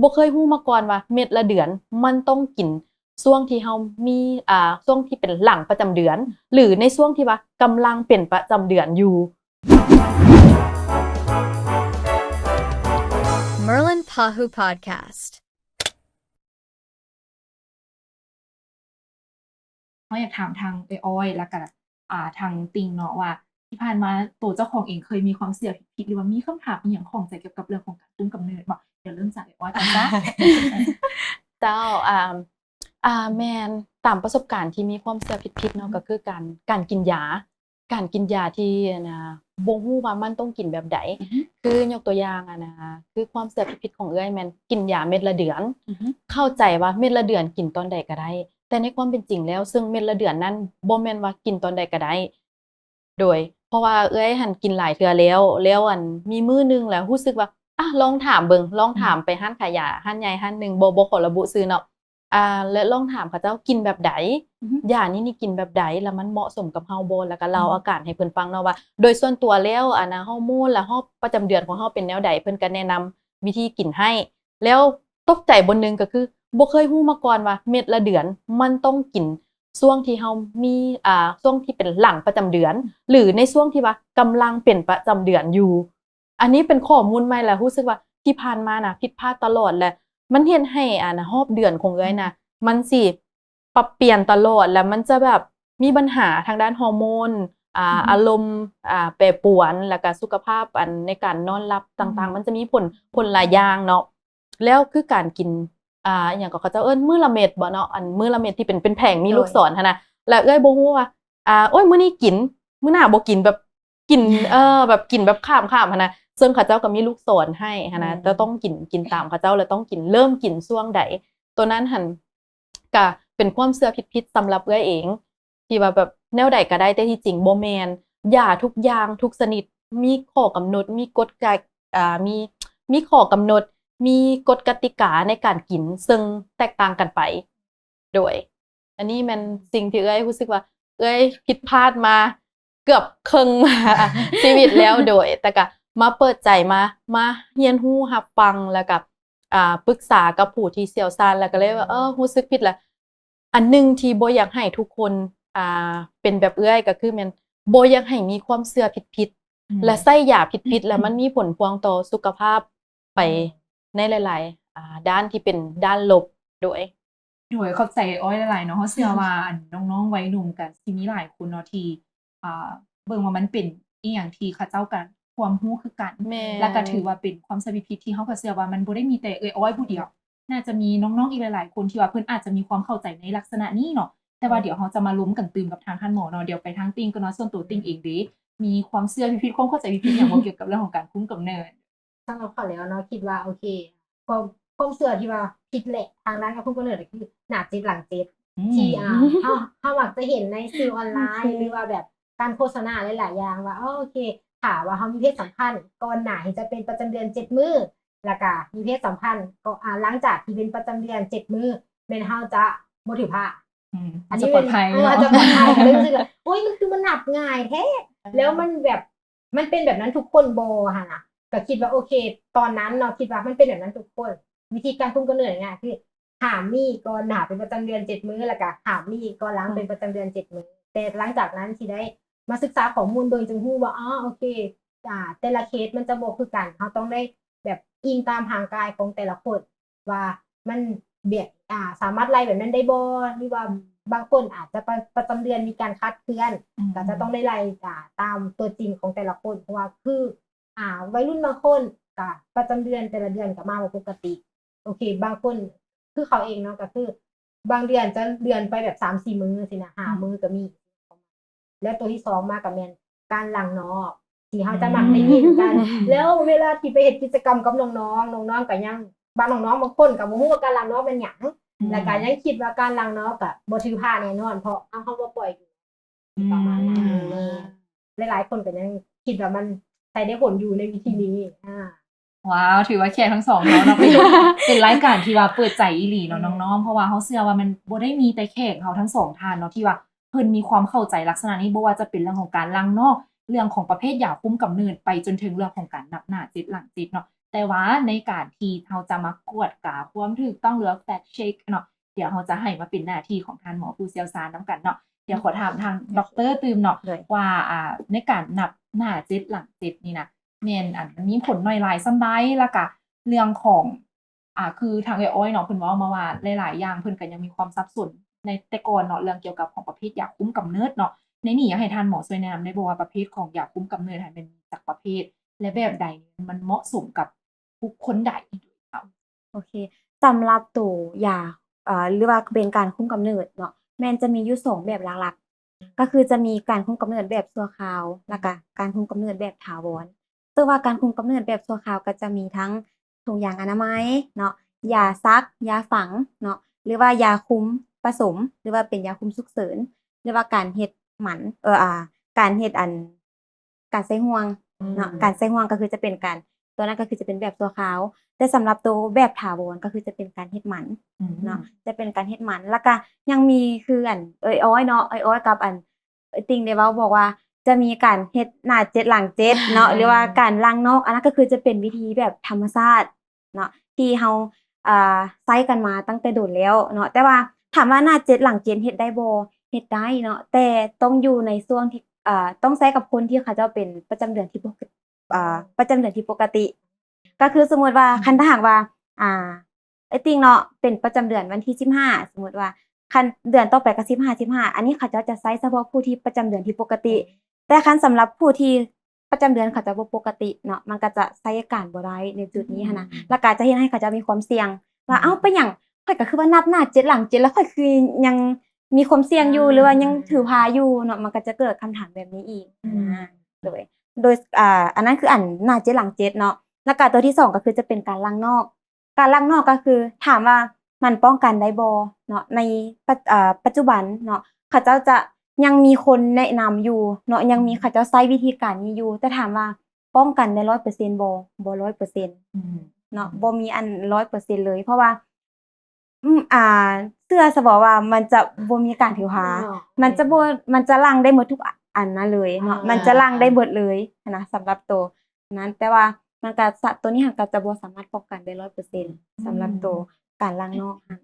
ບໍ່ເຄີຍຮູ້ມາກ່ອນວ່າເມັດລະເດືອນມັນຕ້ອງກິນຊ່ວງທີ່ເຮົາມີ ອ່າ ຊ່ວງທີ່ເປັນຫຼັງປະຈຳເດືອນ ຫຼື ໃນຊ່ວງທີ່ວ່າກຳລັງເປັນປະຈຳເດືອນຢູ່. Merlin Pahoo Podcast. ເຮົາຢາກຖາມທາງເອື້ອຍອ້ອຍ ແລ້ວກະ ອ່າ ທາງຕິ່ງເນາະ ວ່າທີ່ຜ່ານມາໂຕເຈົ້າຂອງເອງເຄີຍມີຄວາມເຊື່ອຜິດໆ ຫຼືວ່າມີຄຳຖາມອີ່ຫຍັງຂ້ອງໃຈກ່ຽວກັບເລື່ອງຂອງການກຸ້ມກຳເນີດບໍ່? ດຽວເລີ່ມຈາກເອື້ອຍອ້ອຍກ່ອນຊະ. ເຈົ້າ ອ່າ ອ່າ ແມ່ນ ຕາມປະສົບການທີ່ມີຄວາມເຊື່ອຜິດໆເນາະ ອືຮຶ ກໍຄືການ ການກິນຢາ ການກິນຢາທີ່ ອັນນ່າ ບໍ່ຮູ້ວ່າມັນຕ້ອງກິນແບບໃດ ອືຮຶ ຄືຍົກຕົວຢ່າງ ອັນນ່າ ຄືຄວາມເຊື່ອຜິດໆຂອງເອື້ອຍແມ່ນກິນຢາເມັດລະເດືອນ ອືຮຶ ເຂົ້າໃຈວ່າເມັດລະເດືອນກິນຕອນໃດກໍໄດ້ ແຕ່ໃນຄວາມເປັນຈິງແລ້ວ ເຊິ່ງເມັດລະເດືອນນັ້ນບໍ່ແມ່ນວ່າກິນຕອນໃດກໍໄດ້ ໂດຍ ເພາະວ່າເອື້ອຍຫັ້ນກິນຫຼາຍເທື່ອແລ້ວ ແລ້ວ ອັນ ມີມື້ໜຶ່ງແລ້ວຮູ້ສຶກວ່າ ອາ ລອງຖາມເບິ່ງ ລອງຖາມ ອືມ ໄປຮ້ານຂາຍຢາ ຮ້ານໃຫຍ່ຮ້ານໜຶ່ງ ບໍ່ ບໍ່ຂໍລະບຸຊື່ເນາະ ອ່າ ແລະ ລອງຖາມເຂົາເຈົ້າກິນແບບໃດ ອືຮຶ ຢານີ້ນີ້ກິນແບບໃດ ແລ້ວມັນເໝາະສົມກັບເຮົາບໍ່ ແລ້ວກໍເລົ່າ ອືມ ອາການໃຫ້ເພິ່ນຟັງເນາະວ່າ ໂດຍສ່ວນຕົວແລ້ວ ອັນນ່າ ຮໍໂມນ ແລະ ຮອບປະຈຳເດືອນຂອງເຮົາເປັນແນວໃດ ເພິ່ນກໍແນະນຳວິທີກິນໃຫ້ ແລ້ວຕົກໃຈບ່ອນໜຶ່ງກໍຄື ບໍ່ເຄີຍຮູ້ມາກ່ອນວ່າເມັດລະເດືອນມັນຕ້ອງກິນຊ່ວງທີ່ເຮົາມີ ອ່າ ຊ່ວງທີ່ເປັນຫຼັງປະຈຳເດືອນ ຫຼື ໃນຊ່ວງທີ່ວ່າກຳລັງເປັນປະຈຳເດືອນຢູ່. ອັນນີ້ເປັນຂໍ້ມູນໃໝ່ ແລະ ຮູ້ສຶກວ່າທີ່ຜ່ານມານະຜິດພາດຕະຫຼອດ ແລະ ມັນເຮັດໃຫ້ ອັນ ຮອບເດືອນຂອງເອື້ອຍນະ ອືມ ມັນຊິປັບປ່ຽນຕະຫຼອດ ແລະ ມັນຈະແບບມີບັນຫາທາງດ້ານຮໍໂມນ ອ່າ ອືຮຶ ອາລົມ ອ່າ ແປປວນ ແລ້ວກະສຸຂະພາບ ອັນ ໃນການນອນຫຼັບຕ່າງໆ ອືມ ມັນຈະມີຜົນ ຜົນຫຼາຍຢ່າງເນາະ. ແລ້ວຄືການກິນ ອ່າ ອີ່ຫຍັງກໍເຂົາເຈົ້າເອີ້ນມື້ລະເມັດບໍ່ເນາະ ອັນມື້ລະເມັດທີ່ເປັນ ເປັນແຜງມີລູກສອນຫັ້ນນະ ແລ້ວເອື້ອຍບໍ່ຮູ້ວ່າ ອ່າ ໂອ້ຍ ມື້ນີ້ກິນ ມື້ໜ້າບໍ່ກິນ ແບບກິນ ເອີ ແບບກິນແບບຂ້າມໆຫັ້ນນະ ເຊິ່ງເຂົາເຈົ້າກໍມີລູກສອນໃຫ້ຫັ້ນນະ ແມ່ນ ຈະຕ້ອງກິນ ກິນຕາມເຂົາເຈົ້າ ແລ້ວຕ້ອງກິນ ເລີ່ມກິນຊ່ວງໃດ ໂຕນັ້ນຫັ້ນກະເປັນຄວາມເຊື່ອຜິດໆສຳລັບເອື້ອຍເອງ ທີ່ວ່າແບບແນວໃດກໍໄດ້ ແຕ່ທີ່ຈິງບໍ່ແມ່ນ ຢາທຸກຢ່າງທຸກຊະນິດມີຂໍ້ກຳນົດ ມີກົດກະ ອ່າ ມີ ມີຂໍ້ກຳນົດ ມີກົດກະຕິກາໃນການກິນ ເຊິ່ງແຕກຕ່າງກັນໄປ. ໂດຍ ອັນນີ້ແມ່ນສິ່ງທີ່ເອື້ອຍຮູ້ສຶກວ່າເອື້ອຍຜິດພາດມາເກືອບເຄິ່ງ ຊີວິດແລ້ວ ໂດຍ ແຕ່ກະມາເປີດໃຈ ມາ ມາຮຽນຮູ້ຮັບຟັງ ແລ້ວກະ ອ່າ ປຶກສາກັບຜູ້ທີ່ຊ່ຽວຊານ ແລ້ວກໍເລີຍວ່າ ອືມ ເອີ ຮູ້ສຶກຜິດລະ ອັນໜຶ່ງທີ່ບໍ່ຢາກໃຫ້ທຸກຄົນ ອ່າ ເປັນແບບເອື້ອຍ ກໍຄືແມ່ນບໍ່ຢາກໃຫ້ມີຄວາມເຊື່ອຜິດໆ ອືມ ແລະ ໃຊ້ຢາຜິດໆ ແລ້ວມັນມີຜົນພວງຕໍ່ສຸຂະພາບໄປ ອືມ ໃນຫຼາຍໆ ອ່າ ດ້ານທີ່ເປັນດ້ານລົບ ໂດຍ ໂດຍ ຂອບໃຈອ້ອຍຫຼາຍໆເນາະ ເຮົາເຊື່ອວ່າ ອືມ ອັນ ນ້ອງໆໄວໜຸ່ມກໍຊິມີຫຼາຍຄົນເນາະທີ່ ອ່າ ເບິ່ງວ່າມັນເປັນອີ່ຫຍັງທີ່ເຂົາເຈົ້າກໍຄວາມຮູ້ຄືກັນ ແມ່ນ ແລ້ວກໍຖືວ່າເປັນຄວາມເຊື່ອຜິດໆ ທີ່ເຮົາກໍເຊື່ອວ່າມັນບໍ່ໄດ້ມີແຕ່ເອື້ອຍອ້ອຍຜູ້ດຽວ ໜ້າຈະມີນ້ອງໆອີກຫຼາຍໆຄົນທີ່ວ່າເພິ່ນອາດຈະມີຄວາມເຂົ້າໃຈໃນລັກສະນະນີ້ເນາະ ແຕ່ວ່າ ອືມ ດຽວເຮົາຈະມາລົມກັນຕື່ມກັບທາງທ່ານໝໍເນາະ ດຽວໄປທາງຕິ່ງກ່ອນເນາະ ສ່ວນໂຕຕິ່ງເອງເດ ມີຄວາມເຊື່ອຜິດໆ ຄວາມເຂົ້າໃຈຜິດໆຫຍັງບໍ່ ກ່ຽວກັບເລື່ອງຂອງການກຸ້ມກຳເນີດ? ສຳລັບຂ້ອຍແລ້ວເນາະ ຄິດວ່າ ໂອເຄ ຄວາມ ຄວາມເຊື່ອທີ່ວ່າຜິດແຫຼະ ທາງດ້ານການຄຸມກຳເນີດກໍຄືໜ້າເຈັດຫຼັງເຈັດ ອືມ ທີ່ ອ່າ ເຮົາ ເຮົາມັກຈະເຫັນໃນສື່ອອນລາຍ ອືມ ຫຼືວ່າແບບການໂຄສະນາຫຼາຍໆຢ່າງວ່າ ໂອເຄ ຖ້າວ່າເຮົາມີເພດສຳພັນກ່ອນໜ້າທີ່ຈະເປັນປະຈຳເດືອນເຈັດມື້ ແລ້ວກະມີເພດສຳພັນກໍ ອ່າ ຫຼັງຈາກທີ່ເປັນປະຈຳເດືອນເຈັດມື້ ແມ່ນເຮົາຈະບໍ່ຖືພະ ອືມ ອັນນີ້ ເຮົາຈະປອດໄພ ເອີ ເນາະ ເຮົາຈະປອດໄພ ກໍເລີຍຮູ້ສຶກວ່າ ໂອ້ຍ ມັນຄືມັນນັບງ່າຍແທ້ ອືມ ແລ້ວມັນແບບ ມັນເປັນແບບນັ້ນທຸກຄົນບໍ່ຫັ້ນນະ ກໍຄິດວ່າໂອເຄ ຕອນນັ້ນເນາະ ຄິດວ່າມັນເປັນແບບນັ້ນທຸກຄົນ ວິທີການຄຸມກຳເນີດງ່າຍໆ ຄືຫ້າມມີກ່ອນໜ້າເປັນປະຈຳເດືອນເຈັດມື້ ແລ້ວກະຫ້າມມີກ່ອນຫຼັງເປັນປະຈຳເດືອນເຈັດມື້ ແຕ່ຫຼັງຈາກນັ້ນຊິໄດ້ມາສຶກສາຂໍ້ມູນເບິ່ງ ຈຶ່ງຮູ້ວ່າ ອໍ ໂອເຄ ອ່າ ແຕ່ລະເຄສມັນຈະບໍ່ຄືກັນ ເຮົາຕ້ອງໄດ້ແບບອີງຕາມຮ່າງກາຍຂອງແຕ່ລະຄົນ ວ່າມັນແບບ ອ່າ ສາມາດໄລ່ແບບນັ້ນໄດ້ບໍ່ ຫຼືວ່າບາງຄົນອາດຈະປະ ປະຈຳເດືອນມີການຄາດເຄື່ອນ ອືມ ກໍຈະຕ້ອງໄດ້ໄລ່ ອ່າ ຕາມຕົວຈິງຂອງແຕ່ລະຄົນ ເພາະວ່າຄື ອ່າ ໄວລຸ້ນບາງຄົນກໍປະຈຳເດືອນແຕ່ລະເດືອນກໍມາບໍ່ປົກກະຕິ ໂອເຄ ບາງຄົນ ຄືເຂົາເອງເນາະ ກໍຄືບາງເດືອນຈະເລື່ອນໄປແບບສາມສີ່ມື້ຊີ້ນະ ຫ້າ ອືມ ມື້ກໍມີ ແລ້ວຕົວທີສອງມາກໍແມ່ນການຫຼັ່ງນອກ ທີ່ເຮົາຈະມັກໄດ້ຍິນກັນ ອືມ ແລ້ວເວລາທີ່ໄປເຮັດກິດຈະກຳກັບນ້ອງໆ ນ້ອງໆກໍຍັງ ບາງນ້ອງໆບາງຄົນກໍບໍ່ຮູ້ວ່າການຫຼັ່ງນອກແມ່ນຫຍັງ ອືມ ແລ້ວກໍຍັງຄິດວ່າການຫຼັ່ງນອກກໍບໍ່ຖືພະແນ່ນອນ ເພາະເຮົາ ເຮົາບໍ່ປ່ອຍຢູ່ ອືມ ປະມານນັ້ນ ອືມ ແລະ ຫຼາຍຄົນກໍຍັງຄິດວ່າມັນໃຊ້ໄດ້ຜົນຢູ່ໃນວິທີນີ້ ອືມ ອ່າ ວ້າວ ຖືວ່າແຂກທັງສອງເຮົາເນາະ ເປັນ ເປັນລາຍການທີ່ວ່າເປີດໃຈອີ່ຫຼີເນາະ ແມ່ນ ນ້ອງໆ ເພາະວ່າເຮົາເຊື່ອວ່າມັນບໍ່ໄດ້ມີແຕ່ແຂກເຮົາທັງສອງທ່ານເນາະ ທີ່ວ່າເພິ່ນມີຄວາມເຂົ້າໃຈລັກສະນະນີ້ ບໍ່ວ່າຈະເປັນເລື່ອງຂອງການຫຼັ່ງນອກ ເລື່ອງຂອງປະເພດຢາຄຸມກຳເນີດ ໄປຈົນເຖິງເລື່ອງຂອງການນັບໜ້າເຈັດຫຼັງເຈັດເນາະ ແຕ່ວ່າໃນການທີ່ເຮົາຈະມາກວດກາຄວາມຖືກຕ້ອງ ຫຼືວ່າ fact check ເນາະ ດຽວເຮົາຈະໃຫ້ມາເປັນໜ້າທີ່ຂອງທ່ານໝໍຜູ້ຊ່ຽວຊານນຳກັນເນາະ. ດຽວຂໍຖາມທາງ ໂອເຄ ດອກເຕີ ຕື່ມເນາະ ໂດຍ ວ່າ ອ່າ ໃນການນັບໜ້າເຈັດຫຼັງເຈັດນີ້ນະ ແມ່ນ ອັນ ມັນມີຜົນໜ້ອຍຫຼາຍສ່ຳໃດ? ແລ້ວກະເລື່ອງຂອງ ອ່າ ຄືທາງເອື້ອຍອ້ອຍເນາະ ເພິ່ນເວົ້າມາວ່າຫຼາຍໆຢ່າງເພິ່ນກໍຍັງມີຄວາມສັບສົນໃນແຕ່ກ່ອນເນາະ ເລື່ອງກ່ຽວກັບຂອງປະເພດຢາຄຸມກຳເນີດເນາະ. ໃນນີ້ຢາກໃຫ້ທ່ານໝໍຊ່ວຍແນະນຳໄດ້ບໍ່ວ່າ ປະເພດຂອງຢາຄຸມກຳເນີດຫັ້ນແມ່ນມີຈັກປະເພດ ແລະ ແບບໃດມັນເໝາະສົມກັບບຸກຄົນໃດ? ໂອເຄ ສຳລັບໂຕຢາ ເອີ ຫຼືວ່າເປັນການຄຸມກຳເນີດເນາະ ແມ່ນຈະມີຢູ່ສອງແບບຫຼັກໆ ກໍຄືຈະມີການຄຸມກຳເນີດແບບຊົ່ວຄາວ ແລ້ວກະການຄຸມກຳເນີດແບບຖາວອນ. ເຊິ່ງວ່າການຄຸມກຳເນີດແບບຊົ່ວຄາວກໍຈະມີທັງຖົງຢາງອະນາໄມເນາະ, ຢາສັກ, ຢາຝັງເນາະ ຫຼືວ່າຢາຄຸມປະສົມ ຫຼືວ່າເປັນຢາຄຸມສຸກເສີນ ຫຼືວ່າການເຮັດໝັນ ເອີ ອ່າ ການເຮັດອັນ ການໃສ່ຫ່ວງເນາະ ອືມ ການໃສ່ຫ່ວງກໍຄືຈະເປັນການ ຕົວນັ້ນກໍຄືຈະເປັນແບບຊົ່ວຄາວ ແຕ່ສຳລັບໂຕແບບຖາວອນກໍຄືຈະເປັນການເຮັດໝັນ ອືມ ເນາະ ຈະເປັນການເຮັດໝັນ. ແລ້ວກະຍັງມີຄືອັນເອື້ອຍອ້ອຍເນາະ ເອື້ອຍອ້ອຍກັບອັນເອື້ອຍຕິ່ງໄດ້ເວົ້າ ບອກວ່າຈະມີການເຮັດໜ້າເຈັດຫຼັງເຈັດເນາະ ຫຼືວ່າການລ້າງນອກ ອັນນັ້ນກໍຄືຈະເປັນວິທີແບບທຳມະຊາດ ເນາະ ທີ່ເຮົາ ອ່າ ໃຊ້ກັນມາຕັ້ງແຕ່ດົນແລ້ວເນາະ. ແຕ່ວ່າຖາມວ່າໜ້າເຈັດຫຼັງເຈັດເຮັດໄດ້ບໍ່? ເຮັດໄດ້ເນາະ ແຕ່ຕ້ອງຢູ່ໃນຊ່ວງທີ່ ອ່າ ຕ້ອງໃຊ້ກັບຄົນທີ່ເຂົາເຈົ້າເປັນປະຈຳເດືອນທີ່ປົກກະ ອ່າ ປະຈຳເດືອນທີ່ປົກກະຕິ ກໍຄືສົມມຸດວ່າ ອືມ ຄັນຖ້າຫາກວ່າ ອ່າ ເອື້ອຍຕິ່ງເນາະ ເປັນປະຈຳເດືອນວັນທີສິບຫ້າ ສົມມຸດວ່າ ຄັນເດືອນຕໍ່ໄປກໍສິບຫ້າ ສິບຫ້າ ອັນນີ້ເຂົາເຈົ້າຈະໃຊ້ສະເພາະຜູ້ທີ່ປະຈຳເດືອນທີ່ປົກກະຕິ ແຕ່ຄັນສຳລັບຜູ້ທີ່ປະຈຳເດືອນເຂົາເຈົ້າບໍ່ປົກກະຕິເນາະ ມັນກໍຈະໃຊ້ການບໍ່ໄດ້ໃນຈຸດນີ້ຫັ້ນນະ ອືມ ແລ້ວກໍຈະເຮັດໃຫ້ເຂົາເຈົ້າມີຄວາມສ່ຽງວ່າ ອືມ ເອົ້າ ເປັນຫຍັງຂ້ອຍກໍຄືວ່ານັບໜ້າເຈັດຫຼັງເຈັດ ແລ້ວຂ້ອຍຄືຍັງມີຄວາມສ່ຽງຢູ່ ອ່າ ຫຼືວ່າຍັງຖືພາຢູ່ເນາະ ມັນກໍຈະເກີດຄຳຖາມແບບນີ້ອີກ ອືມ ນະ. ໂດຍ ໂດຍ ອ່າ ອັນນັ້ນຄືອັນໜ້າເຈັດຫຼັງເຈັດເນາະ ແລ້ວກໍຕົວທີສອງກໍຄືຈະເປັນການລ້າງນອກ. ການລ້າງນອກກໍຄື ຖາມວ່າມັນປ້ອງກັນໄດ້ບໍ່ເນາະ ໃນປັດ ເອີ ປັດຈຸບັນເນາະ ເຂົາເຈົ້າຈະຍັງມີຄົນແນະນຳຢູ່ເນາະ ຍັງມີ ອືມ ເຂົາເຈົ້າໃຊ້ວິທີການນີ້ຢູ່ ແຕ່ຖາມວ່າປ້ອງກັນໄດ້ຮ້ອຍເປີເຊັນບໍ່? ບໍ່ຮ້ອຍເປີເຊັນ ອືມ ເນາະ ອືມ ບໍ່ມີອັນຮ້ອຍເປີເຊັນເລີຍ ເພາະວ່າ ອືມ ອ່າ ເຊື່ອຊະບໍ່ວ່າມັນຈະບໍ່ມີການຖືພາ ມັນຈະບໍ່ ມັນຈະລ້າງໄດ້ໝົດທຸກອັນນັ້ນເລີຍເນາະ ມັນຈະລ້າງໄດ້ເບິດເລີຍຫັ້ນນະ ສຳລັບໂຕນັ້ນ ແຕ່ວ່າມັນກະ ໂຕນີ້ຫັ້ນກະຈະບໍ່ສາມາດປ້ອງກັນໄດ້ຮ້ອຍເປີເຊັນ ອືມ ສຳລັບໂຕການລ້າງນອກຫັ້ນ.